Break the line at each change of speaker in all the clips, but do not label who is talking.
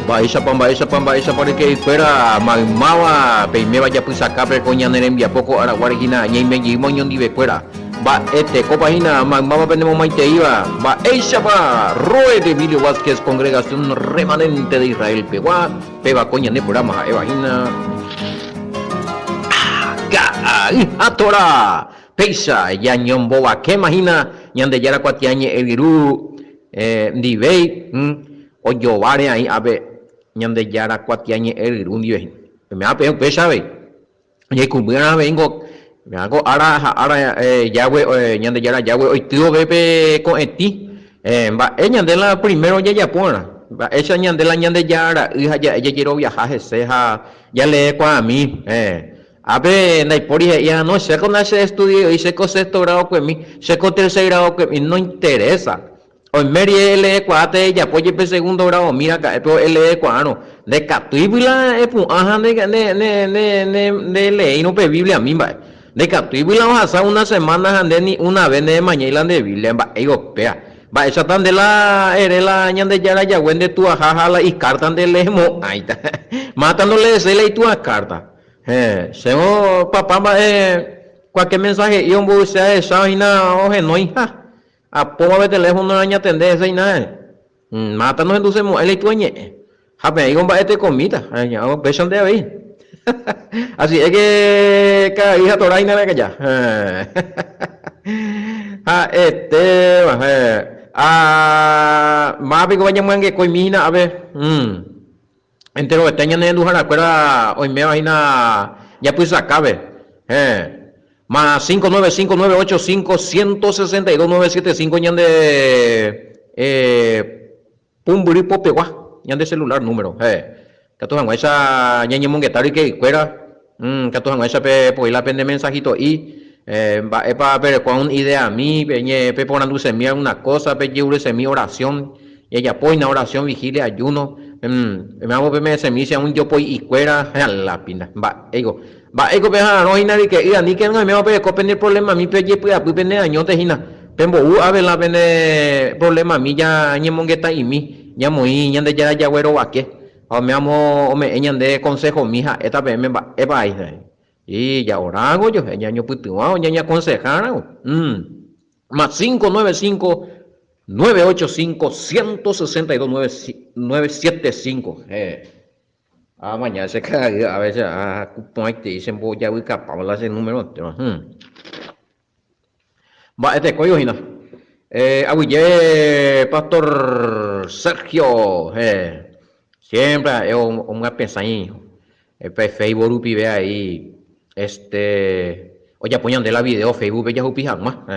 Mba'éichapa, mba'éichapa, mba'éichapa ryke'ykuéra maymáva peiméva japysakápe ko ñane rembiapo ko araguáre hína ñaime jeýma oñondivekuéra. Mba'etekópa hína maymáva penemomaiteíva? Mba'éichapa Roe de Emilio Vázquez Congregación Remanente de Israel pegua, péva ko ñane programa ha'éva hína Ka'ay ha Torá. Péicha ñañombovakéma hína Ñandejára kuatiañe'ẽ ryru ndivéi. Ojováre aĩ ápe Ñandejára kuatiañe'ẽ ryru ndive hína. Oime'ã peẽ upéicha avei. Ñaikũmby'arã avei niko, oime'ã ko ára ha ára Yahweh, Ñandejára Yahweh oityvove pe ko'ẽtĩ. Mba'e ñande la primero jajapova'erã? Mba'éicha ñande la Ñandejára ra'y ha ja'e jajeroviaha hese ha jaleekuaami? Ápe ndaipóri he'i, ah no, chéko ndache'estudiái, chéko sexto grado-kuemi, chéko tercer grado-kuemi, nointeresa. Oime rire eleekuaáta ejapo jepe segundo gradomi raka'e pe eleekuaárõ, ndekatúigui la epu'ã ha ndeleéirõ pe Bibliami mba'e. Ndekatúigui la ohasa una semana ha nde ni una ves neemañái la nde Biblia, mba'éiko péa. Mba'éichata nde la ere la Ñandejára jague nde tuaha ha la ikárta ndeleemo'ãita. Máta ndoleeséi la itúa kárta. Héẽ, chévo papa mba'e kuake mensahe'i omboyse ahecha hína ohenóiha. Apóma pe teléfono añatende hese ináe. Máta nohendusemo'ãi la itúa ñe'ẽ. Ha peẽiko mba'e tekomíta, ha upéichante avei. Así es que karai ha torá hína rakaja. Ha'etéva, ha máva piko ñamyangekoimi hína ápe. Enterovete ñane renduharakuéra oiméva hína japysakápe. Héẽ. Más 5 9 5 9 8 5 162 9 7 5 ñande pumbyry popegua, ñande celular número. Héẽ. Katu hag̃uáicha ñañemongeta ryke'ykuéra, katu hag̃uáicha pepoi la pende mensajito'i, mba'épa perekua un ideami, peporandusemi alguna cosa, pejeruresemi oración. Jajapo hína oración, vigilia, ayuno, oimévamo peme'ẽsemi che un jopoi'ikuéra, ha la pina, mba'éiko. Mba'éiko peha'arõ hína ryke'y, aníke oimévo pereko pene problemami pejepy'apy pene añónte hína. Pembou ave la pene problemami ñañemongeta'imi, ñamoĩ Ñandejára jaguerovake, ha oimévamo ome'ẽ ñande consejomi ha'éta peẽme mba'épa hína. Y ja'orãngo ojohe, ñañopytyvõ, ñañeaconsejáramo. Más 5 9 5 9 8 5 162 9 9 7 5 Héẽ. Ah, mañana che ka'ay a veces ah, kupoãitei che mbojavykapáva la che número entéva. Hmm. Mba'etekóivo hína. Eh, aguyje pastor Sergio, héẽ. Siempre ha'e omyapesãi pe Facebook rupive ahí este ojapo ñande la video Facebook-pe jahupi hag̃ua.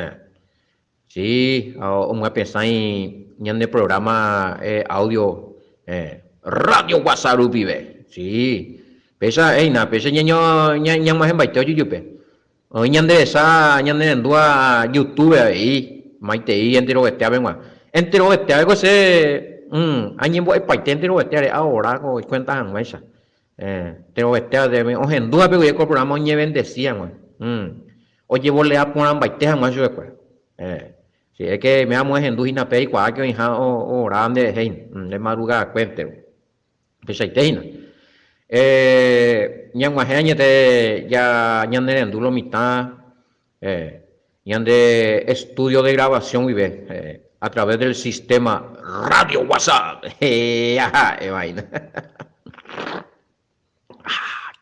Si, omyapesãi ñande programa audio Radio WhatsApp rupive. Si, péicha ha'e hína, péicha ñag̃uahẽmbaite ojujupe. Oĩ ñande resa ñane rendúva YouTube avei, maitei enterovetéape g̃uarã. Enterovetéape che añembo'epaite enterovetéare aora ko ikuénta hag̃uáicha. Enterovetéape ohendúvape guive ko programa oñevendesi hag̃ua, ojevolea porãmbaite hag̃ua chupekuéra. Si es que oime amo ehendu hína pe eikuaáke oĩha oora nderehe hína, nde madrugada-kue entero. Upeichaite hína. Ñag̃uahẽ añete ñanerendu lo mitã ñande estudio de grabación guive a través del sistema Radio WhatsApp. Ha'éva hína.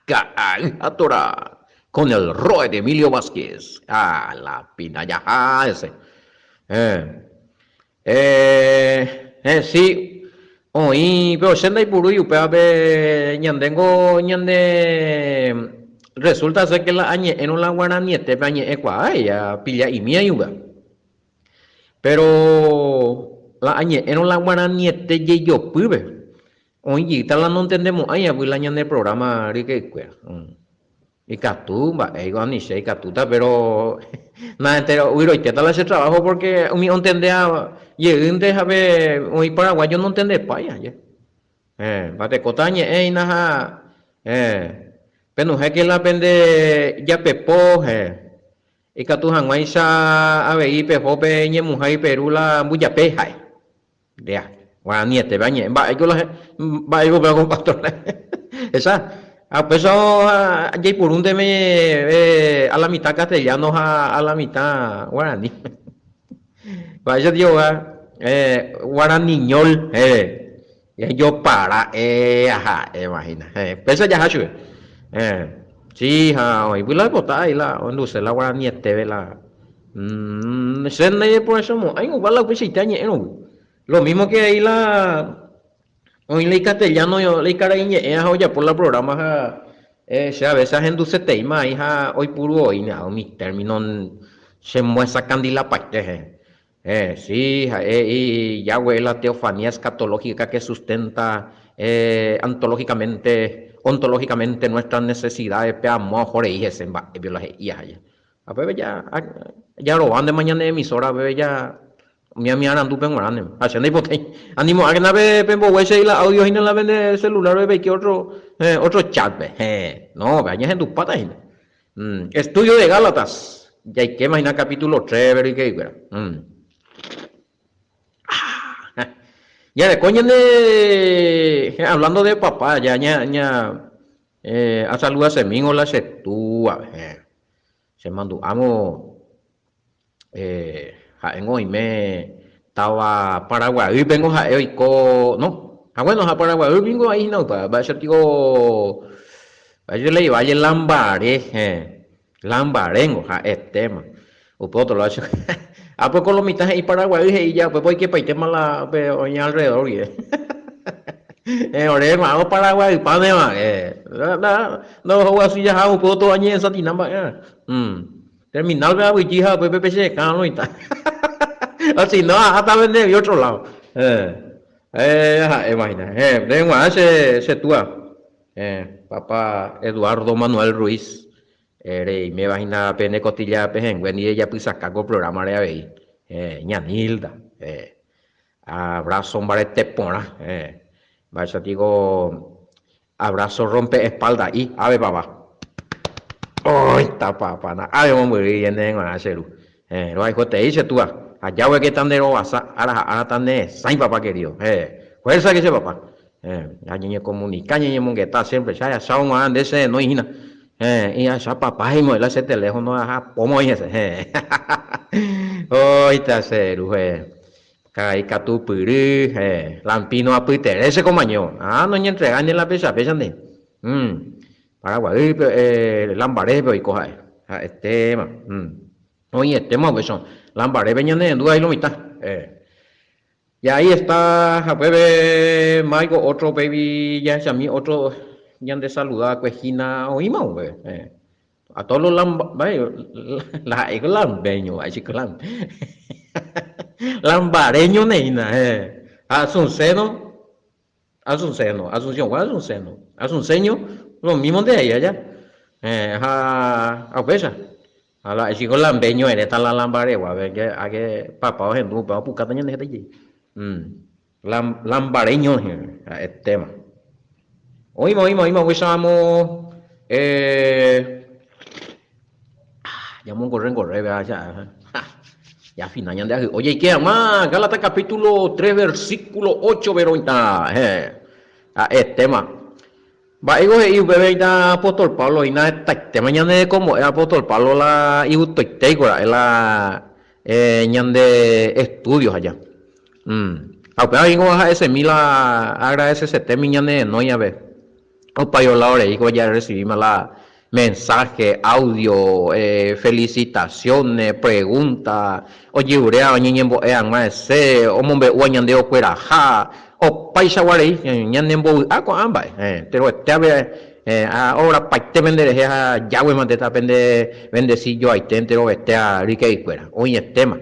Ka'ay ha Torá con el Roed Emilio Vázquez. Ah, la pina jaha hese. Eh, sí, oĩ, pero che ndaipurúi upévape ñandéngo ñande resulta ser que la añe'ẽrõ la guaranietépe añe'ẽkuaa apilla'imi aĩ upéva. Pero la añe'ẽrõ la guaraniete jejopýpe, oĩ jeýta la nontendemo'ãi avy la ñane programa ryke'ykuéra. Ikatu mba'éiko ani che ikatúta péro naenterovyroitéta la che trabajo porque umi ontendea jeýnte ha pe oĩ paraguayo nontendepái aje. Héẽ, mba'etekóta añe'ẽ hína ha héẽ, penuhẽke la pende japepo, héẽ, ikatu hag̃uáicha avei peho pe ñemuhái Peru la mbujape ha'e. Ndéa. Guaranietépe añe'ẽ. Mba'éiko la mba'éiko upéva ko pastor. Hecha, ha upéicha jaipurúnteme a la mitad castellano ha a la mitad guarani. Mba'éicha tio va guaraniñol, jajopara ha'éma hína. Péicha jaha chupe. Si, ha oĩpy la oipota avei la ohenduse la guaranietépe la che ndaijeporechamo'ãi igual la upeichaite añe'ẽrõgui. Lo mismo que ahí la oĩ la icastellano la ikaraiñe'ẽ ha ojapo la programa ha che a veces ahenduseteíma aĩ ha oipuru oĩne umi término chemoesakãndilapaite he. Si, ha'e he'i Yahweh es la teofanía escatológica que sustenta antológicamente, ontológicamente nuestras necesidades pe amo oho rei hese mba'épe la he'i aja. Ha pépe ja jarovántema ñane emisora pépe ja Umi ami arandúpe g̃uarãne. Ha che ndaipotái. Animo'ãkena pembogue che la audio hína la pende celular-pe peike otro, otro chat-pe. Héẽ. No, pe añehendupáta hína. Estudio de Gálatas. Jaikéma hína capítulo 3-pe ryke'ykuéra. Jareko ñande, hablando de papá, ya ña, ña, asaludasemíngo la che túvape. Héẽ. Chemandu'ávo ha'éngo oime táva Paraguaýpengo ha'e oiko, no, ha bueno, ha Paraguaýpe ningo aĩ hína upéva, mba'éicha piko mba'éicha la ivalle Lambaré, héẽ, Lambaréngo ha'etéma, upe otro lado che, ha pues ko lo mitã he'i Paraguaý he'i ja upépe oikepaitéma la upe oĩ alrededor guive. Ore hermano Paraguaypáneva, ndohoguasúi jaha upe otro añe'ẽsatina mba'erã. Terminal-pe avyjy ha upépe pe che akã roĩta. O si no, aháta pende otro lado. Ha'éma hína. Ndéve g̃uarã che, che túa, papa Eduardo Manuel Ruiz, reiméva hína pene costilla pehẽngue ndive japysaka ko programa-re avei. Ña Nilda. Abrazo mbarete porã, eh. Mba'éicha piko abrazo rompe espalda'i, ave papa. Oĩta papa, na'áve mombyry ñande g̃uarã che ru. Eh, rohayhuetei che túa. Ha jágueke ta nde rovasa ára ha ára ta ne resãi papa querido. Eh, fuerza ke che papa. Eh, ha ñañecomunica, ñañemongeta siempre. Che ahechávo g̃uarã nde che renói hína. Eh, ahecha papa he'imo'ãi la che teléfono ahapóma oĩ hese. Eh, oĩta che ru, eh. Karai katupyry, eh, Lampino apytere che komaño. Ah, noñentregái nde la péicha péicha nde. Paraguaýpe, eh, Lambarépe oiko ha'e. Ha'etéma. Oĩetéma upéicha. Lambarépe ñanerendu ahí lo mitã. Eh. Y ahí está, haguépe maigo otro baby jahechami otro ñande saluda kue hína oĩma upépe. Eh. A todos los lamba, la ha'éko lambeño, mba'éichiko lam, lambareño neína, eh. Asunceno, asunceno, Asunción-gua asunceño, asunceño, lo mismo nde he'i aja, eh, ha upéicha, ha la ha'éichiko lambeño eréta la lambareguápe, que a que papa ohendu upéva opukáta ñande hetaiterei. Lambareño ha'etéma. Oĩma, oĩma, oĩma upéicharamo jamonkorre nkorre péva ja final ñande ahy'o jaike hag̃ua Gálatas capítulo 3 versículo 8 pe roĩta ha'etéma. Mba'éiko he'i upépe oĩta apóstol Pablo hína hetaitéma ñane rekombo'e apóstol Pablo la igustoitéiko ra'e la ñande estudio aja. Ha upéva ningo ha'esemi la agradesesetémi ñane renói ave. Opaio lado reíko jarrecibíma la mensaje, audio, felicitaciones, pregunta, ojeruréva oñeñembo'e hag̃ua hese, omombe'úva ñande okueraha, opaichagua rei ñanembovy'a ko'ã mba'e. Enteroete ave aorapaite penderehe ha jáguemante ta pende bendeci joaite enterovetéva ryke'ykuéra. Oĩetéma.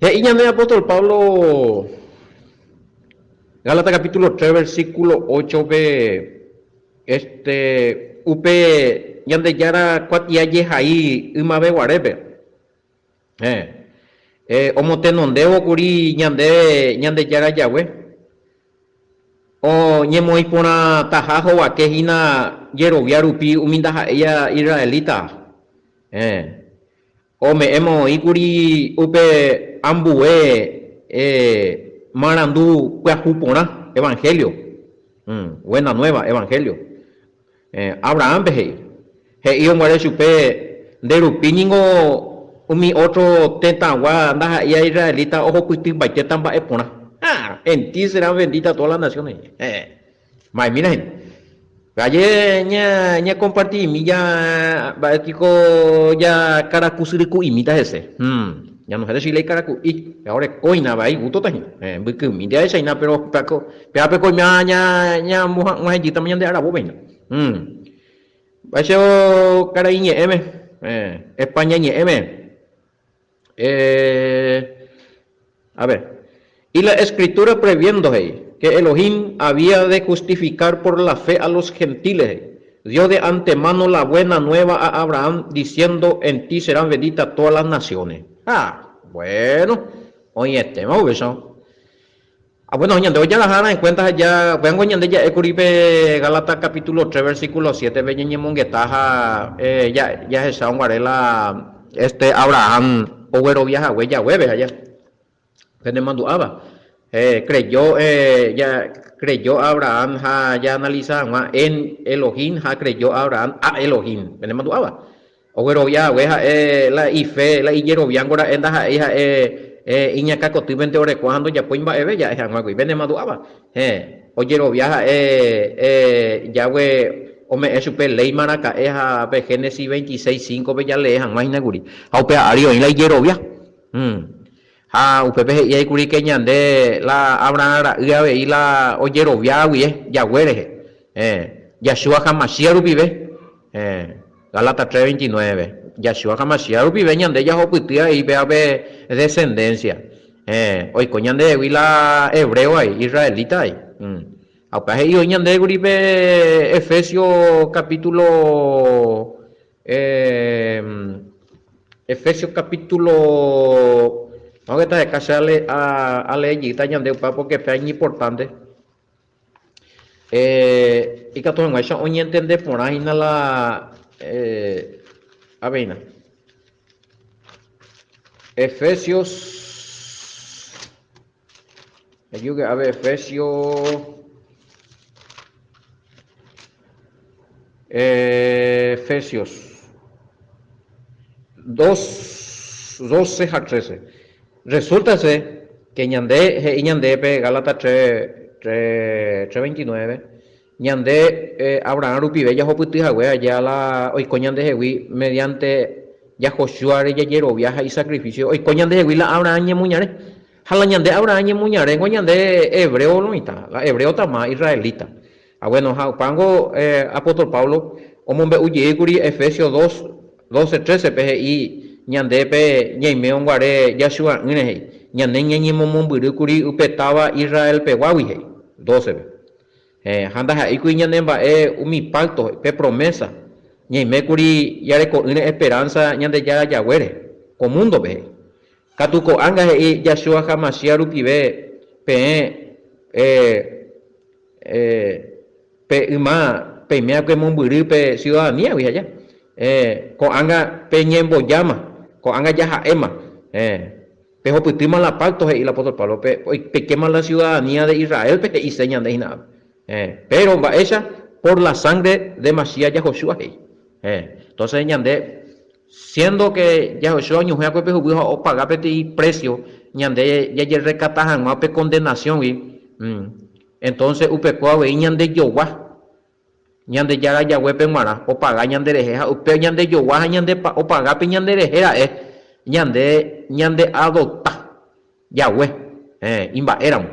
He'i ñande apóstol Pablo Gálatas capítulo 3 versículo 8-pe, este, upe Ñandejára kuatia jehai ymave guarépe, eh, omotenondévo kuri ñandéve Ñandejára Yahweh, oñemoĩ porãtaha hovake hína jerovia rupi umi ndaha'éiva israelita, eh. Ome'ẽma oĩ kuri upe ambue, eh. marandu pyahu porã, evangelio, buena nueva, evangelio. Abraham-pe he'i. He'i oguare chupe, Nde rupi ningo umi ótro tetãgua ndaha'éiva israelita ohupytymbaitéta mba'e porã. Ha! En ti serán benditas todas las naciones. Heẽ. Mba'emína hína. Aje ñakomparti'imi ja mba'e piko ja karakusyryku'imíta hese. Hum. Ñanohẽta chile ikaraku'i. Ja orekóina vai gústota hína. Heẽ, mbykymínte ahechaína péro péape ko ñamoha'ũha'ẽjýtama ñande aravópe hína. Hum. Mba'éicha karai ñe'ẽme, España ñe'ẽme. A ver. Y la escritura previendo he'i, que Elohim había de justificar por la fe a los gentiles, he'i, dio de antemano la buena nueva a Abraham, diciendo, En ti serán benditas todas las naciones. Ha, bueno, oĩetéma upéicha. Ha bueno, ñande ojaraha en cuenta ja, upévango ñande ja'e kuri pe Gálatas capítulo 3 versículo 7 pe ñañemongeta ha eh, ja, jahecha guare la este Abraham oguerovia hague Yahweh-pe ha ja. Penemandu'áva. Eh, creyó, eh, ja, creyó Abraham ha ja analiza hag̃ua en Elohim ha creyó Abraham a Elohim. Penemandu'áva. Oguerovia hague ha'e la ife, la ijeroviángo ra'e ndaha'éi ha'e iñakã kotýpente oreko ha ndojapói mba'eve ja'e hag̃uágui. Penemandu'áva? Héẽ, ojerovia ha'e Yahweh ome'ẽ chupe léima raka'e ha pe Génesis 26:5-pe jalee hag̃ua hína kuri. Ha upe ári oĩ la ijerovia. Ha upépe he'i aikuri ke ñande la Abraham ra'y avei la ojerovia guie Yahweh rehe. Héẽ, Yahshua HaMashiach rupive. Héẽ, Gálatas 3:29. Yahshua HaMashiach rupive ñande jahopyty avei péva pe descendencia. Héẽ, oiko ñandehegui la hebreo avei, israelita avei. Ha upéva he'i oĩ ñandékuri pe Efesios capítulo Efesios capítulo Vamos a che alee jeýta ñande upéva porque péva iñimportánte. Ikatu hag̃uáicha oñentende porã hína la aveina. Efesios Ejuke ave Efesios Efesios 2, 12 ha 13. Resulta ser que ñande he'i ñande pe Gálatas 3, 3, 3:29 Ñande Abraham rupive jahopyty hague aja la oiko ñandehegui mediante Jahosúare jajerovia ha isacrificio oiko ñandehegui la Abraham ñemoñare. Ha la ñande Abraham ñemoñaréngo ñande hebreo lo mitã, la hebreo tama israelita. Ha bueno, ha upángo apóstol Pablo omombe'u jey kuri Efesios 2, 12, 13 pe he'i ñande pe ñaimérõ guare Jashua'ỹre he'i, ñane ñañemomombyry kuri upe táva Israel peguágui he'i, 12 pe. Héẽ, ha ndaha'éikuri ñane mba'e umi pákto, pe promésa, ñaimékuri jareko'ỹre esperánsa Ñandejára Jaguére, ko múndope, he'i. Katu ko'ág̃a he'i Yahshua HaMashiach rupive peẽ, pe yma peime'akue mombyry pe ciudadanía-gui aja. Ko'ág̃a peñembojáma, ko'ág̃a jaha'éma. Pehopytýma la pacto, he'i el apóstol Pablo, pe peikéma la ciudadanía de Israel-pe he'ise ñande hína ápe. Pero mba'éicha? Por la sangre de Mashiach Yahoshua, he'i. Entonces ñande, siendo que Yahoshua oñohẽ va'ekue pe huguy ha opaga peteĩ precio ñande jajerrekata hag̃ua pe condenación-gui, entonces upekuévo avei ñandejogua. Ñandejára Yahweh-pe g̃uarã, opaga ñanderehe ha upe ñandejogua ha ñande opaga pe ñanderehe ra'e, ñande ñandeadopta Yahweh, héẽ, imba'éramo.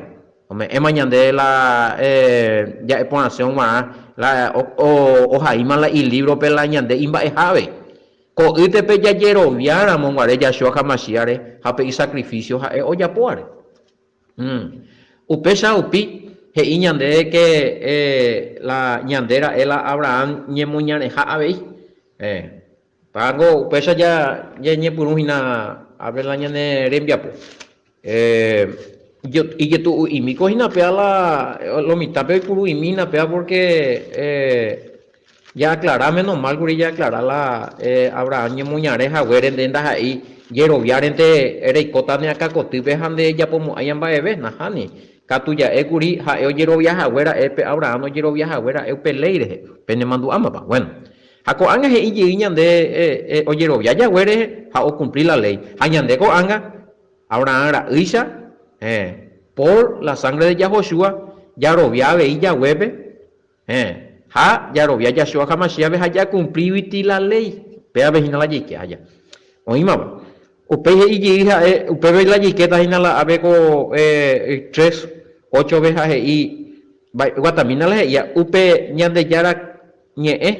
Ome'ẽma ñande la ja'e porãse g̃uarã, la ohaíma la ilívrope la ñande imba'eha avei. Ko'ýtepe jajeroviáramo guare Yahshua HaMashiach-re ha pe isakrifísio ha'e ojapóvare. Upéicha rupi he'i ñandéve ke la ñande ra'e la Abraham ñemoñareha avei. Pángo upéicha ñañepyrũ hína ápe la ñane rembiapo. Ijetu'u'imíko hína péa la lo mitãpe oipuru'imi hína péa pórke Jaaclara menos mal kuri jaaclara la Abraham ñemoñare haguére nde ndaha'éi. jeroviárente reikóta ne akãkotýpe ha ndejapomo'ãi mba'eve. Nahániri. Katu ja'e kuri ha'e ojerovia hague ra'e pe Abraham ojerovia hague ra'e upe léi rehe. Penemandu'ámapa? Bueno. Ha ko'ág̃a he'i jey ñande ojerovia jague rehe ha okumpli la léi. Ha ñande ko'ág̃a, Abraham ra'ýicha, héẽ, por la sangre de Yahoshua, jarovia avei jaguépe, héẽ, ha jarovia Yahshua HaMashiach-pe ha jakumplíguiti la léi. Pévape hína la jaike aja. Oĩmapa? Upéi he'i jey ha'e, upépe la jaikéta hína la ápe ko tres, óchope ha he'i, guatamína la he'íva, upe Ñandejára ñe'ẽ,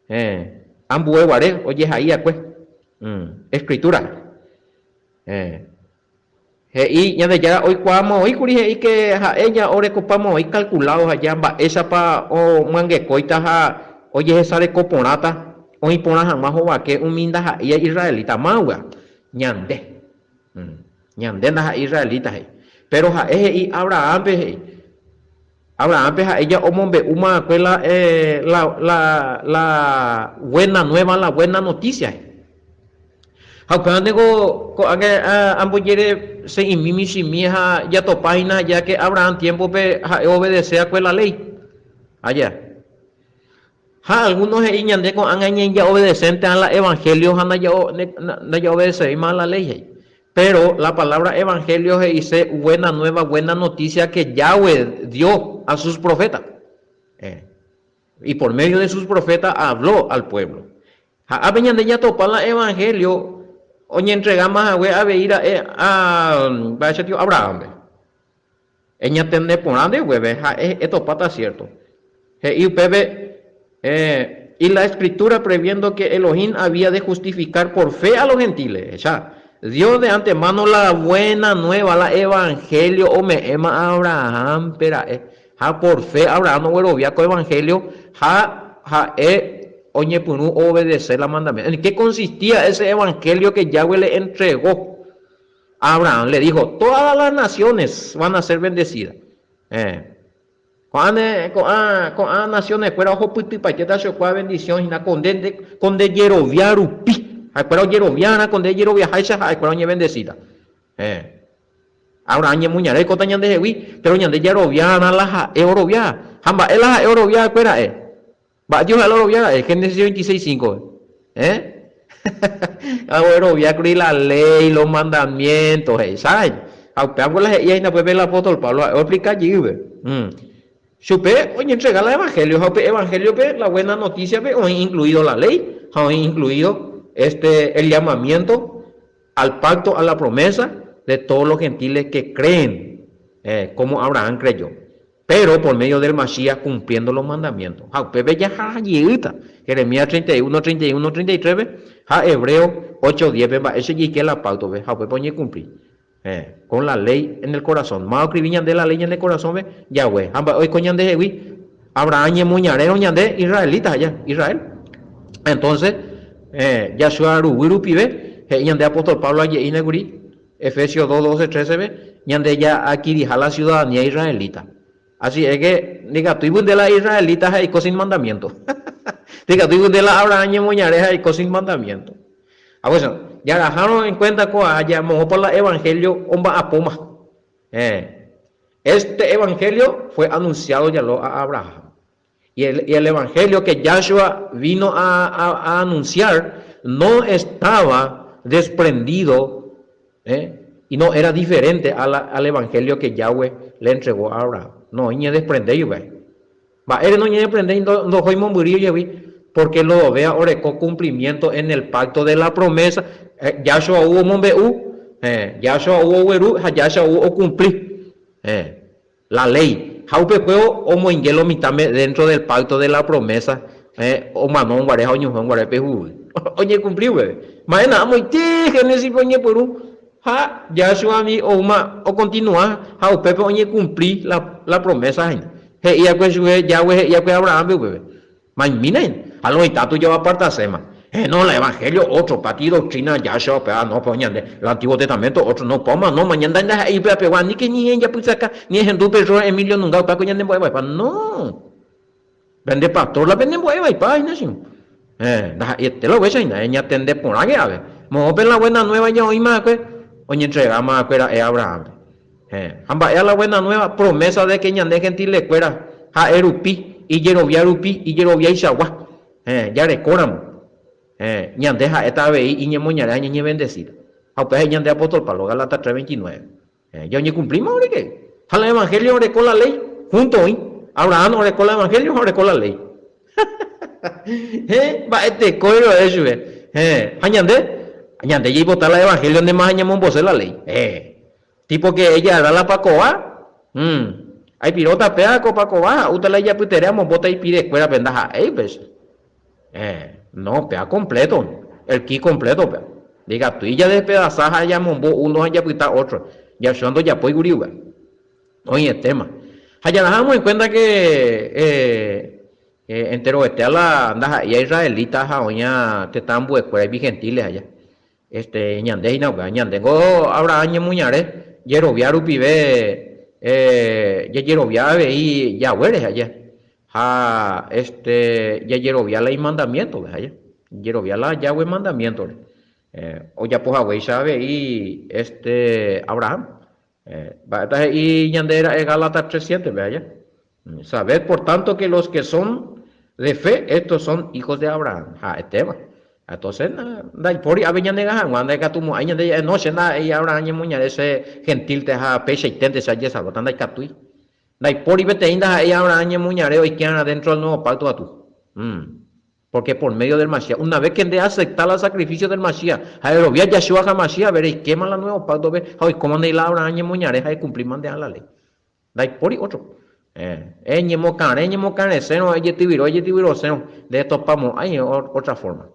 héẽ, ambue guare ojehai akue, Escritura. Héẽ. He'i Ñandejára oikuaáma oĩ kuri he'i ke ha'e ja orekopáma oĩ calculado ha ja mba'éichapa omyangekóita ha ojehesareko porãta oĩ porã hag̃ua hovake umi ndaha'éiva israelita. Máva? Ñande. Ñande ndaha'éi israelita he'i. Péro ha'e he'i Abrahánpe he'i. Abrahánpe ha'e ja omombe'úma va'ekue la, la, la, la buena nueva, la buena noticia he'i. Ha upéva niko ko'ág̃a ambojerese'imi michĩmi ha jatopa hína ja ke Abraham tiémpope ha'e oobedese va'ekue la léi. Aja. Ha algúno he'i ñande ko'ág̃a ñajaobedesénteha la evangelio ha ndajaobedesevéima la léi he'i. Péro la palabra evangelio he'ise buena nueva, buena noticia que Yahweh dio a sus profetas. Y por medio de sus profetas habló al pueblo. Ha ápe ñande jatopa la evangelio oñentregáma hague avei ra'e a mba'éicha tio Abraham-pe. Eñatende porã nde upépe ha etopáta cierto. He'i upépe, Y la escritura previendo que Elohim había de justificar por fe a los gentiles. Ehecha, Dios de antemano la buena nueva, la evangelio ome'ẽma Abraham-pe ra'e. Ha por fe Abraham oguerovia ko evangelio ha ha'e oñepyrũ oobedece la mandamiento. En qué consistía ese evangelio que Yahweh le entregó? Abraham le dijo, Todas las naciones van a ser bendecidas. Eh. Ko'ã ne, ko'ã, ko'ã naciones-kuéra ohopytypaitéta chokua bendición hína ko nde, ko nde jerovia rupi. Ha'ekuéra ojeroviarã ko nde jeroviaháicha ha'ekuéra oñebendecíta. Eh. Abraham ñemoñare oikóta ñandehegui, pero ñande jaroviarã la ha'e orovia. Ha mba'e la ha'e orovia va'ekue ra'e? Mba'e tio ha'e la orovia ra'e? Génesis 26, 5. Eh? Oguerovia kuri la léi, los mandamientos, he'i. Sabe? Ha upéva la he'i hína upépe el apóstol Pablo, ha'e oexplika jeýpe. Mm. Chupe oñentrega la evangelio, ha upe evangelio-pe, la buena noticia-pe, oĩ incluido la léi, ha oĩ incluido este, el llamamiento al pacto, a la promesa de todos los gentiles que creen, eh, como Abraham creyó. Péro por medio del Masías cumpliendo los mandamientos. Ha upépe jaha jeýta Jeremías 31, 31, 33-pe ha Hebreos 8, 10-pe mba'éicha jaike la páctope ha upépe oñekumpli. Eh, con la ley en el corazón. Máva oskrivi ñande la ley ñane korasõme? Yahweh. Ha mba'e oiko ñandehegui? Abraham ñemoñarérõ ñande israelita aja, Israel. Entonces, eh, Yahshua ruguy rupive, he'i ñande apóstol Pablo aje'íne kuri, Efesios 2, 12, 13-pe, ñande ja'adquiriha la ciudadanía israelita. Así es que, ndikatúi pynte la israelita ha eiko sin mandamiento. Ndikatúi pynte la Abraham ñemoñare ha eiko sin mandamiento. Ha pues, jarahárõ en cuenta ko'ã jamoõpa la evangelio omba'apóma. Eh, este evangelio fue anunciado ya lo a Abraham. Y el, y el evangelio que Yahshua vino a, a, a anunciar no estaba desprendido eh, y no era diferente a la, al evangelio que Yahweh le entregó a Abraham. No oñedesprendéi upéva. Mba'ére noñedesprendéi ndohói mombyry ojehegui? Porque lodovéa oreko cumplimiento en el pacto de la promesa. Eh, Yahshua ou omombe'u, eh, Yahshua ou ogueru ha Yahshua ou ocumpli. Eh, La léi. Ha upekuévo omoinge lo mitãme dentro del pacto de la promesa, omano guare ha oñohẽ guare pe huguy. Oñekumpli upépe. Ma'éna amoite Génesispe oñepyrũ ha Yahshua-mi oúma okontinua ha upépe oñekumpli la, la promesa hína. He'i va'ekue chupe, Yahweh he'i va'ekue Abraham-pe upépe. Maimína hína. Ha lo mitã tuja oapartaséma. Eh, no, la evangelio otro, pati doctrina Yahshua upéva no, pero ñande, el Antiguo Testamento otro, no, upéva omanóma, ñande ndaha'éi upéva pegua, aníke ñe'ẽjapysaka, ni ehendu pe Rro Emilio nunga upéva ko ñanembo'e vaipa. No! Pende pastor la penembo'e vaipa hína che. Eh, ndaha'eiete la upéicha hína, eñatende porãke ave. Moõpe la buena nueva ja oĩma va'ekue? Oñentregáma va'ekue ra'e Abrahánpe. Héẽ. Ha mba'éa la buena nueva? Promesa de que ñande gentilekuéra ha'e rupi, ijerovia rupi, ijeroviaichagua. Héẽ, jarekóramo. Héẽ, ñande ha'éta avei iñemoñare ha ñañevendesíta. Ha upéva he'i ñande apóstol Pablo, Gálatas 3:29. Héẽ, ja oñekumplíma oreke. Ha la evangelio oreko la léi, junto oĩ. Abraham oreko la evangelio ha oreko la léi. Héẽ, mba'etekói ro'e chupe. Héẽ, ha ñande? Ñande jaipota la evangelio ndéma ha ñamombose la léi. Héẽ. Tipo que ella hará la pakova, hum, aipiróta péva ko pakova ha'úta la ijapytere amombóta ipire kuérape ndaha'éi upéicha. Eh, no, péva completo, el kit completo péva. Ndikatúi jadespedasa ha jamombo uno ha japyta otro. Yahshua ndojapói kuri upéva. Oĩetéma. Ha jaraháramo en cuenta que eh, enterovete la ndaha'éi israelita ha oĩa tetã ambuekuéra ipi gentiles aja. Este, ñande hína upéva, ñandéngo Abraham ñemoñare jerovia rupive jajerovia avei Yahweh rehe aje, ha este jajerovia la imandamiéntope aje, jajerovia la Yahweh mandamiéntore, ojapo haguéicha avei este Abraham. Mba'épa he'i ñande ra'e Gálatas 3:7-pe aja? Sabed por tanto que los que son de fe, estos son hijos de Abraham. Ha'etéva. Entonces, ndaipóri ápe ñanega hag̃ua, ndaikatumo'ãi ñande ja'e, no, che ndaha'éi Abraham ñemoñare, che gentil-te ha peichaiténte che ajesalváta, ndaikatúi. Ndaipóri peteĩ ndaha'éi Abraham ñemoñare oike'arã dentro del nuevo pacto katu. Porque por medio del Mashiach, una vez que nde acepta la sacrificio del Mashiach, ha erovia Yahshua HaMashiach-pe, reikéma la nuevo pacto-pe ha oikóma ndéi la Abraham ñemoñare ha ekumplíma nde'ã la ley. Ndaipóri otro. Eñemokarẽ, eñemokarẽsérõ, ejetyvyro, ejetyvyrosérõ, ndetopamo'ãi otra forma.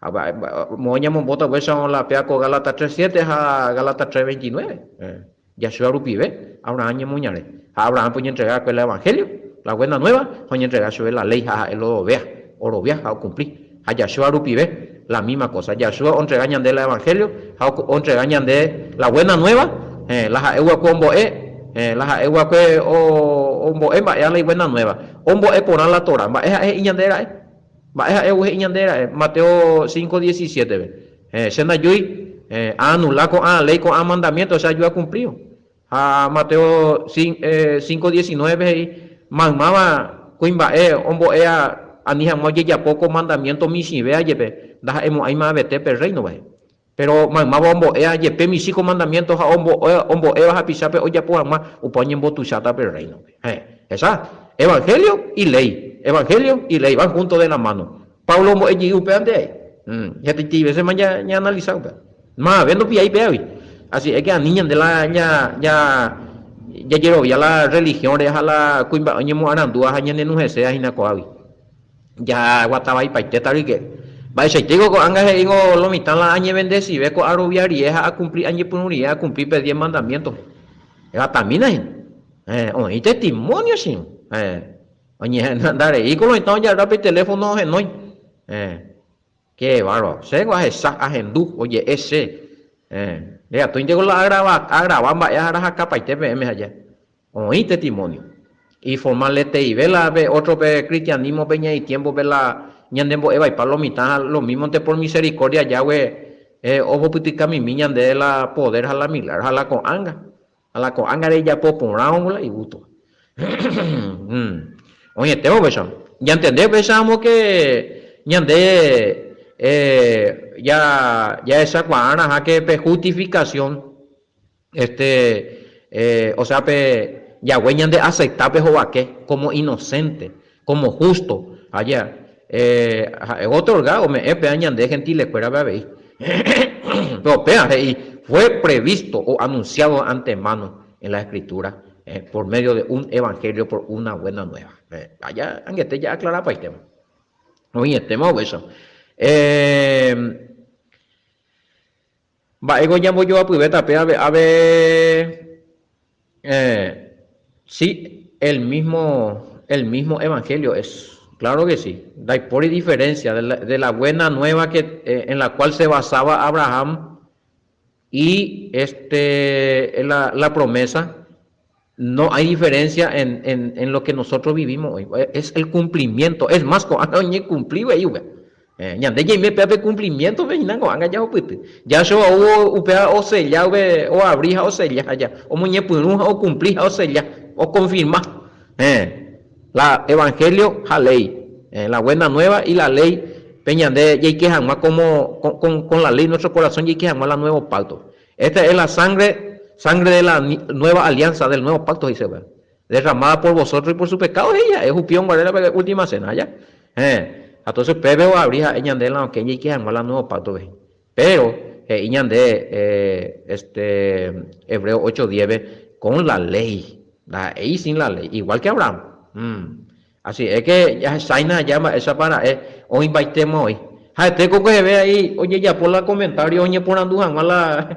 Ha moõ ñamombóta upéicha la péva ko Gálatas 3:7 ha Gálatas 3:29. Yahshua rupive, Abraham ñemoñare. Ha Abraham-pe oñentrega va'ekue la evangelio, la buena nueva, ha oñentrega chupe la ley ha ha'e lo orovia ha okumpli. Ha Yahshua rupive, la misma cosa. Yahshua ontrega ñande la evangelio ha ontrega ñande la buena nueva, la ha'e va'ekue ombo'e, la ha'e va'ekue ombo'e mba'éva la ibuena nueva. Ombo'e porã la Torah. Mba'e ha'e he'i ñande ra'e? Mba'e ha'e ou he'i ñande ra'e? Mateo 5:17-pe. Héẽ, che ndajúi aanula ko'ã léi, ko'ã mandamiénto che aju akumplívo. Ha Mateo 5:19-pe he'i, Maymáva kuimba'e ombo'éva ani hag̃ua ojejapo ko mandamiénto michĩvéva jepe, ndaha'emo'ãima avete pe rréinovae. Péro maymáva ombo'éva jepe michĩ ko mandamiénto ha ombo'éva hapichápe ojapo hag̃ua, upe oñembotuicháta pe rréinope. Héẽ, hecha, evangelio y léi, evangelio y léi van junto de la mano. Pablo ombo'e jey upéva nde ai. Hetaiterei vésema ñaanalisa upéva. Mavave ndopiái pévagui. Así es que ani ñande la jajerovia la religión-re ha la kuimba'e oñemoarandúva ha ñanenuhẽséva hína ko'águi. Jaguata vaipaitéta rike. Mba'eichaitéiko ko'ág̃a he'ívo lo mitã la añevendesive ko arovia rie ha akumpli añepyrũ rie akumpli pe diez mandamientos. Evatamína hína. Héẽ, oĩ testimonio che irũ. Héẽ, oñehendareíko lo mitã ojarra pe teléfono ohenói. Héẽ, qué bárbaro. Chéngo ahecha, ahendu, oje'e che. Héẽ, ndekatúinteko la agrava, agrava mba'e arahakapaite peẽme aja. Oĩ testimonio. Iformaleteive la pe otro pe cristianismo pe ñaĩ tiempo pe la ñande mbo'e vaipa lo mitã ha lo mismo-nte por misericordia Yahweh ohupytyka mimi ñande la poder ha la milagro ha la ko'ãnga ha la ko'ãnga rejapo porãvo la igusto. Oĩetévo upéicha. Ñantende upéicha amo que ñande ja jahechakuaárã que pe justificación Este, o sea pe Yahweh ñande acepta pe hovake como inocente, como justo, aja, ha'e otorga ome'ẽ péva ñande gentilekuérape avei. Pero péva he'i fue previsto o anunciado de antemano en la escritura por medio de un evangelio por una buena nueva. Aja angete ja aclarapaitéma. Oĩetéma upéicha. Mba'éiko ñambojoapyvéta pe ave ave eh, sí, el mismo, el mismo evangelio es, claro que sí, ndaipóri diferencia de la, de la buena nueva que, eh, en la cual se basaba Abraham y este, la, la promesa, no hay diferencia en, en, en lo que nosotros vivimos hoy, es el cumplimiento, es más, ko'ág̃a oñekumplíva upéva. Ñande jaime péva pe cumplimiento-pe hína ko'ág̃a jahupyty. Yahshua oúvo upéva osella upe oabri ha osella aja, omoñepyrũ ha okumpli ha osella, okonfirma. La evangelio ha léi, la buena nueva y la léi pe ñande jaike hag̃ua como con la ley nuestro corazón jaike hag̃ua la nuevo pacto. Esta es la sangre, sangre de la nueva alianza, del nuevo pacto he'ise upéva. Derramada por vosotros y por su pecado he'i ha'e ohupi onguare la última cena aja. Héẽ. Ha entonces upépe oabri ha'e ñande la okẽ jaike hag̃ua la nuevo pacto-pe. Pero, he'i ñande este Hebreo 8:10-pe, con la ley, ndaha'éi sin la ley, igual que Abraham. Mm. Así es que jahecháina aja mba'éichapa ra'e oĩmbaitéma oĩ. Ha'ete ko kueheve a'i ojejapo la comentario oñeporandu hag̃ua la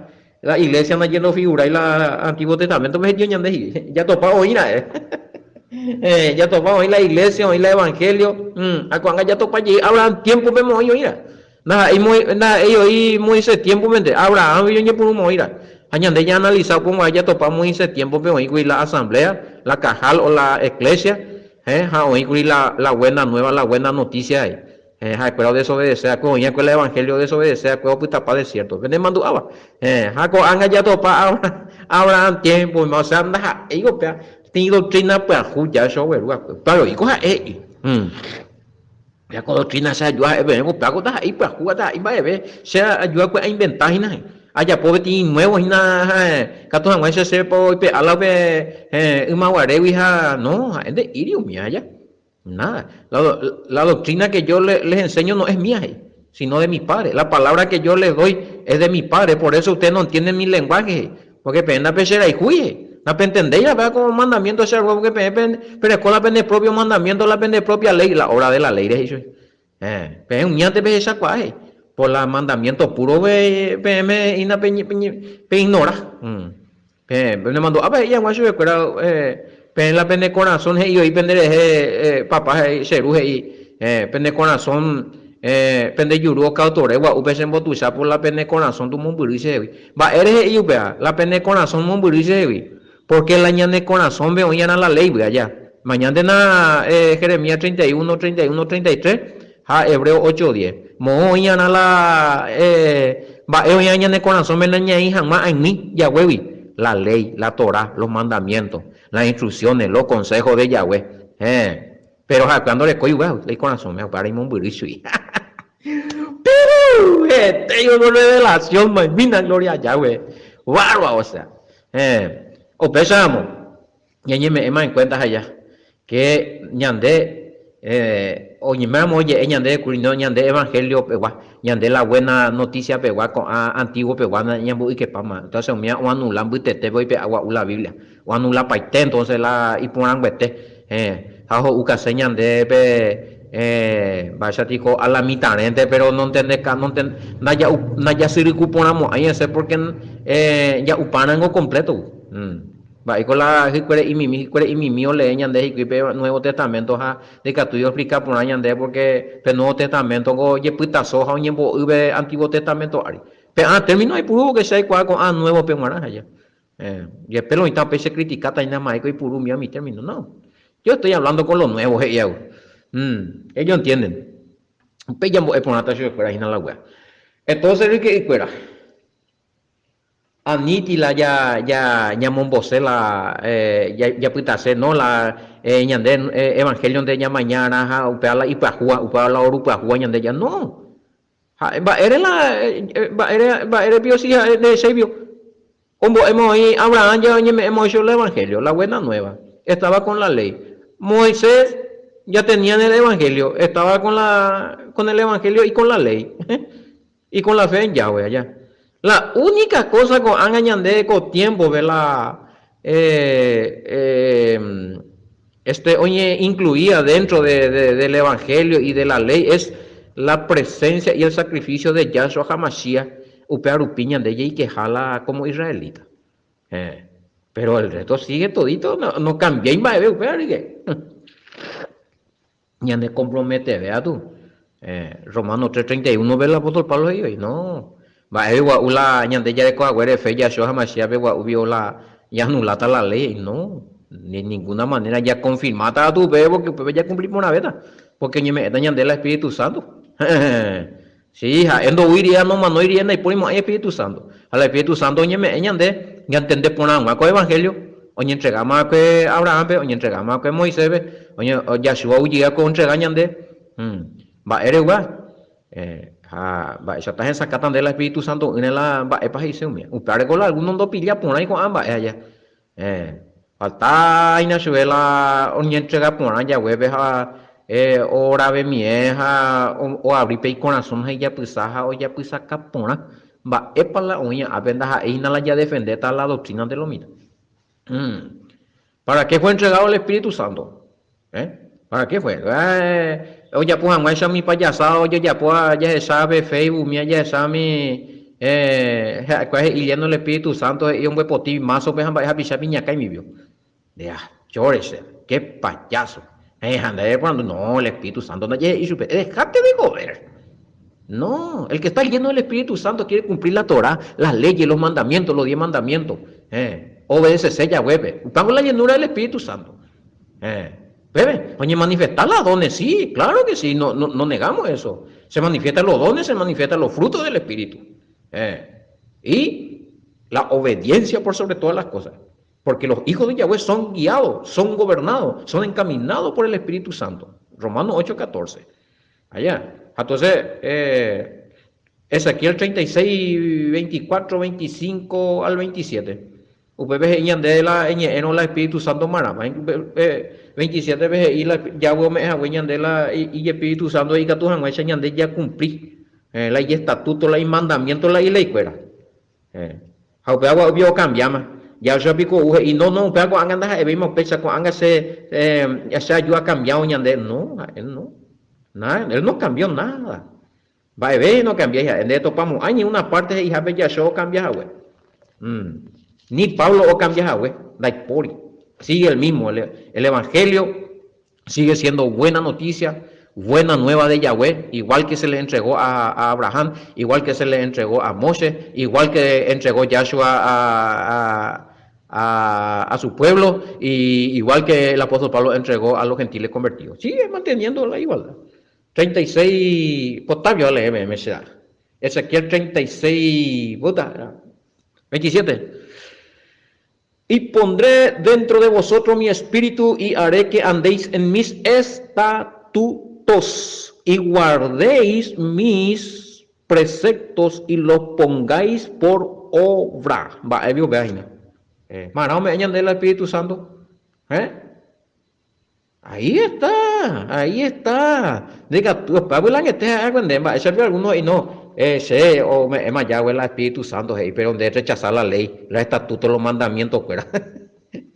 la iglesia ndaje ndofigurái la Antiguo Testamento-pe he'i ñande he'i. Jatopa oĩ ra'e. Eh, jatopa oĩ la iglesia, oĩ la evangelio. Mm, ha ko'ág̃a jatopa jey Abraham tiempo-pema oĩ oĩ ra'e. Ndaha'éi ndaha'éi oĩ Moisés tiempo-pente, Abraham-gui oñepyrũma oĩ ra'e. Ha ñande ñaanalisa upéva jatopa Moisés tiempo-pe oĩkuri la asamblea, la kahal o la eclesia, héẽ, ha oĩkuri la la buena nueva, la buena noticia he'i. Héẽ, ha'ekuéra odesobedece va'ekue, oĩ va'ekue la evangelio odesobedece va'ekue opytapa desierto-pe. Penemandu'áva? Héẽ, ha ko'ág̃a jatopa Abraham tiempo-pe, osea ndaha'éi upéva, peteĩ doctrina pyahu jáicha ogueru va'ekue. Upéva oiko ha'e he'i. Péva ko doctrina che aju ha'e peẽme, upéva ko ndaha'éi pyahu ha ndaha'éi mba'eve, che aju va'ekue ainventa hína he'i. Ajapo peteĩ nuevo hína katu hag̃uáicha che po oipe'a la upe ymaguarégui ha no, ha'e nde'íri umíva aja. Nada. La, la doctrina que yo les enseño no es mía, he'i, sino de mi Padre. La palabra que yo les doy es de mi Padre, por eso ustedes no entienden mi lenguaje, he'i. Porque peẽ ndapecherayhúi, he'i. Napentendéi la ko mandamiento che arúva, porque peẽ pereko la pende propio mandamiento, la pende propia ley, la obra de la ley rehe chupe. Eh, peẽ umíante pehechakuaa, he'i. Por la mandamiento puro peẽme hína peignora. Mm. Peẽ penemandu'ápa he'i hag̃ua chupekuéra peẽ la pene korasõ he'i voi penderehe papa he'i, che ru he'i, pene korasõ pende juru okautore gua'u pechembotuicha por la pene korasõ tumombyry chehegui. Mba'ére he'i upéva? La pene korasõ mombyry chehegui. Pórke la ñane korasõme oĩ'arã la léigui aja. Mañántena Jeremías 31, 31, 33 ha Hebreo 8, 10. Moõ oĩ'arã la mba'e oĩva ñane korasõme nañaĩ hag̃ua ag̃ui Yahweh-gui? La léi, la Torá, los mandamientos, las instrucciones, los consejos de Yahweh. Héẽ. Péro ha'ekuéra ndorekói upéva la ikorasõme, upévare imombyry chugui. Piru! Hete oiko revelación, maymína gloria Yahweh. Bárbaro, o sea. Héẽ. Upéicharamo, ñañeme'ẽma en cuenta aja que ñande oñeméramo oje'e ñande kuri no ñande evangelio pegua, ñande la buena noticia pegua ko'ã antiguo pegua ñamboykepáma, entonces umíva oanula mbytetépe oipe'a gua'u la Biblia, oanulapaite entonces la iporãnguete, ha ho'ukase ñande pe mba'éicha tiko a la mitãrénte pero nontendeka ndajasyryku porãmo'ãi hese porque ja'upárãngo completo. Mba'éiko la hykuere'imimi, hykuere'imimi olee ñande hikuái pe Nuevo Testamento ha ndaikatúi oexplika porã ñande pórke pe Nuevo Testamento-ko ojepytaso ha oñembo'y pe Antiguo Testamento ári. Pe ã término aipuru pórke che aikuaa ko'ã nuevo-pe g̃uarã aja. Jepe lo oĩta upéi chekritikáta hína mba'éiko oipuru umíva umi término. No. Yo estoy hablando con lo nuevo, he'i agua. Ellos entienden. Upéi jambo'e porãta chupekuéra hína la wea. Entonces, ryke'ykuéra. Aníti la ñamombose la japytase, no la ñande evangelio-nte ñamaña arã ha upéva la ipyahúva, upéva la orupyahúva ñande ja, no. Ha mba'ére la, mba'ére, mba'ére pio si ha'e ndehechái pio. Ombo'éma oĩ Abraham ja oñeme'ẽma oĩ chupe la evangelio, la buena nueva, estaba con la ley. Moisés ya tenía en el evangelio, estaba con la, con el evangelio y con la ley. Y con la fe en Yahweh allá. La única cosa ko'ág̃a ñande ko tiempo-pe la este oñeincluía dentro de, de, del evangelio y de la ley es la presencia y el sacrificio de Yahshua HaMashiach, upéva rupi ñande jaikeha la como israelita. Eh, pero el resto sigue todito, no, no cambiái mba'eve upéva rire. Ñane comprometeve atu. Romanos 3:31 pe el apóstol Pablo he'i voi, no, mba'égui gua'u la ñande jareko haguére fe Yahshua ha Mashiach-pe gua'u la ñanuláta la ley, he'i, no, de ninguna manera jaconfirmáta atu upépe porque upépe jacumpli porãvéta, porque oñeme'ẽta ñande la Espíritu Santo. Si, ha'e ndoúi rire ha nomanói rire ndaipóri mo'ãi Espíritu Santo. Ha la Espíritu Santo oñeme'ẽ ñande ñantende porã hag̃ua ko evangelio, oñentregáma va'ekue Abraham-pe, oñentregáma va'ekue Moisés-pe, Yahshua ujy va'ekue ontrega ñande. Mba'éregua? Ha mba'éichata hesakãta nde la Espíritu Santo'ỹre la mba'épa he'ise umíva. Upévare ko la algúno ndopilla porãi ko'ã mba'e aja. Falta hína chupe la oñentrega porã jaguépe ha oravemie ha oavri pe ikorasõ ha ijapysa ha ojapysaka porã mba'épa la oĩ ápe ndaha'éi hína la jadefendéta la doctrina de lo mitã. Para qué fue entregado el Espíritu Santo? Eh? Para qué fue? Eh, ojapo hag̃uáicha umi payasada ojejapóva jahecha pe Facebook, umi jahecha umi eh, ha'ekuéra he'i lleno el Espíritu Santo he'i ombyepoti másope ha mba'e hapicha iñakãimi vio. De achórese, qué payaso. Eh, ha nde reporandu, no, el Espíritu Santo ndajehe'i chupe. Dejate de joder. No, el que está lleno del Espíritu Santo quiere cumplir la Torah, las leyes, los mandamientos, los diez mandamientos. Eh, obedecese Yahweh-pe. Upévango la llenura del Espíritu Santo. Eh, Bebe, oñemanifesta las dones, sí, claro que sí, no, no, no negamos eso. Se manifiestan los dones, se manifiestan los frutos del Espíritu. Eh, y la obediencia por sobre todas las cosas. Porque los hijos de Yahweh son guiados, son gobernados, son encaminados por el Espíritu Santo. Romanos 8:14. Allá. Entonces, eh, Ezequiel 36, 24, 25 al 27. Upépe he'i ñande la eñe'ẽrõ la Espíritu Santo marãva. 27 pe he'i la Yahweh ome'ẽ hague ñande la Ijespíritu Santo ikatu hag̃uáicha ñande jakumpli la ijestatuto, la imandamiento, la ileikuéra. Ha upéva gua'úpi okambiáma. Yahshua piko ou he'i, No, no, upéva ko'ág̃a ndaha'evéima upéicha, ko'ág̃a che, che aju akambiávo ñande. No, ha'e no. Nada, él no cambió nada. Mba'eve nokambiái ha'e, nde topamo'ãi ni una parte he'ihápe Yahshua okambia hague. Ni Pablo okambia hague, ndaipóri. Sigue el mismo, el evangelio sigue siendo buena noticia, buena nueva de Yahweh, igual que se le entregó a Abraham, igual que se le entregó a Moshe, igual que entregó Yahshua a, a, a, su pueblo, y igual que el apóstol Pablo entregó a los gentiles convertidos. Sigue manteniendo la igualdad. 36 potavio aleé peẽme che ára. Ezequiel 36 puta, 27. Y pondré dentro de vosotros mi espíritu y haré que andéis en mis estatutos y guardéis mis preceptos y los pongáis por obra. Mba'émi upéva hína. Marã ome'ẽ ñande la Espíritu Santo. Eh? Ahí está, ahí está. Ndikatu opágui la añete ha'e nde mba'éicha pe alguno he'i no, eh, che ome'ẽma Yahweh la Espíritu Santo he'i, pero nde rechasa la ley, la estatuto, los mandamientos kuéra.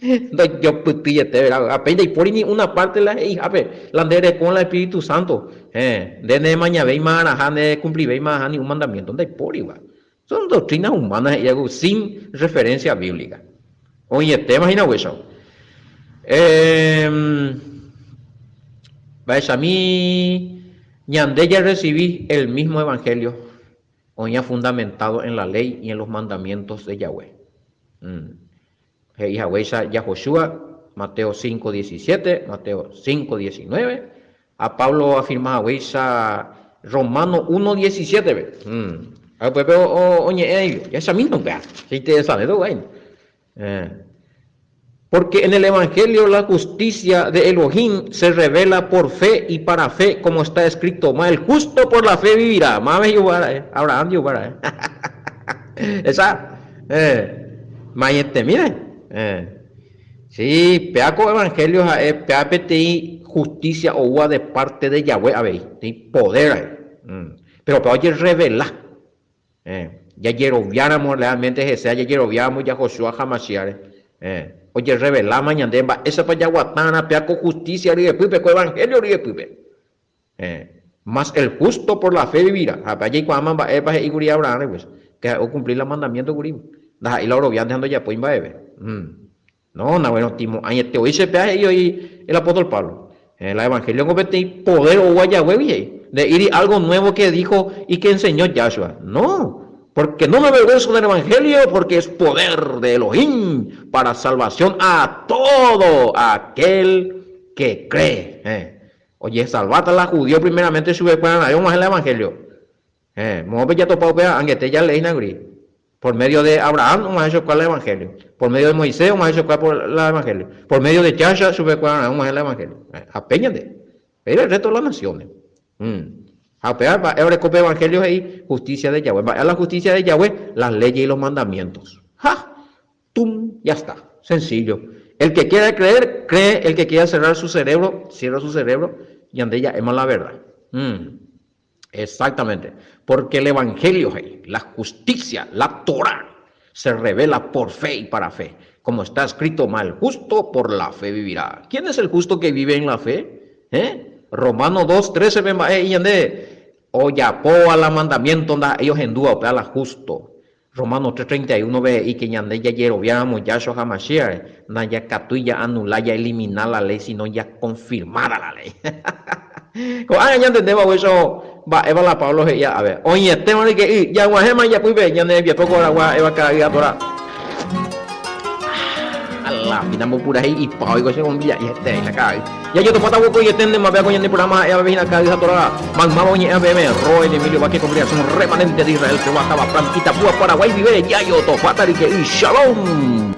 Ndojopytyiete vera, apéi ndaipóri ni una parte la he'ihápe la nde reko la Espíritu Santo. Eh, nde nemañavéima araha, nde cumplivéima aha ni un mandamiento, ndaipóriva. Son doctrinas humanas he'i algo sin referencia bíblica. Oĩetéma hína upéicha. Mba'echami ñande jarrecibi el mismo evangelio oĩva fundamentado en la ley y en los mandamientos de Yahweh. He'i haguéicha Yahoshua, Mateo 5:17, Mateo 5:19, ha Pablo oafirma haguéicha Romano 1:17-pe. Ha upépe oñe'ẽ ahí, jahechamína upéva, che interesante upéva. Porque en el Evangelio la justicia de Elohim se revela por fe y para fe, como está escrito, mas el justo por la fe vivirá. Máva he'i ra'e, Abraham he'i ra'e. Esa, mañetemíre. Sí, péa ko Evangelio ha'e péa peteĩ justicia oúva de parte de Yahweh avei, peteĩ poder ra'e. Pero péa ojerrevela. Jajeroviáramo realmente hese ha jajeroviáramo Yahoshua Hamashiach-re, ojerreveláma ñande mba'éichapa jaguatárã péa ko justicia ryepýpe, ko Evangelio ryepýpe. Mas el justo por la fe vivirá. Ha péa jaikuaáma mba'épa he'i kuri Abraham-re, pues, que ha'e ocumpli la mandamiento kuri, ndaha'éi la oroviánte ha ndojapói mba'eve. No, naguerotĩmo'ãiete voi che péa he'i oĩ el apóstol Pablo. La evangelio niko peteĩ poder oúva Yahweh-gui he'i. Nde'íri algo nuevo que dijo y que enseñó Yahshua. No, porque no me avergüenzo del evangelio porque es poder de Elohim para salvación a todo aquel que cree. Ojesalváta la judío primeramente chupekuéra raẽ og̃uahẽ la evangelio. Héẽ, moõpe jatopa upéva angete jaleína kuri. Por medio de Abraham og̃uahẽ chupekuéra la evangelio. Por medio de Moisés og̃uahẽ chupekuéra por la evangelio. Por medio de Yahshua chupekuéra raẽ og̃uahẽ la evangelio. Ha pe ñande. Péina el resto de las naciones. Ha upéva mba'e oreko pe evangelio he'i justicia de Yahweh. Mba'e la justicia de Yahweh? Las leyes y los mandamientos. Ha! Tum! Ya está. Sencillo. El que quiera creer, cree. El que quiera cerrar su cerebro, cierra su cerebro. Ñande ja'éma la verdad. Exactamente. Porque el evangelio he'i, la justicia, la Torah, se revela por fe y para fe. Como está escrito, ma el justo por la fe vivirá. ¿Quién es el justo que vive en la fe? ¿Eh? Romano 2, 13 pe mba'e he'i ñande, Ojapóva la mandamiento ndaha'éi ohendúva upéva la justo. Romano 3, 31 pe he'i que ñande jajeroviáramo Yahshua HaMashiach-re, ndajakatúi ja'anula, ja'elimina la ley, sino jakonfirmáta la ley. Ko'ág̃a ñantendéva upéicha mba'épa la Pablo he'i ave. Oĩetéma ryke'y, jag̃uahẽma ijapýpe ñane rembiapo ko aragua ha'éva karai atorá. Alapína mbopurahéi ipa oiko che bombilla'i heterei la karai. Jajotopáta vokoiete ndéma péva ko ñane programa ha'éva hína karai ha torá. Maymáva oñe'ẽ peẽme, Roel Emilio Vázquez Congregación Remanente de Israel Jehová táva Plan Itapúa Paraguay guive jajotopáta ryke'y. Shalom!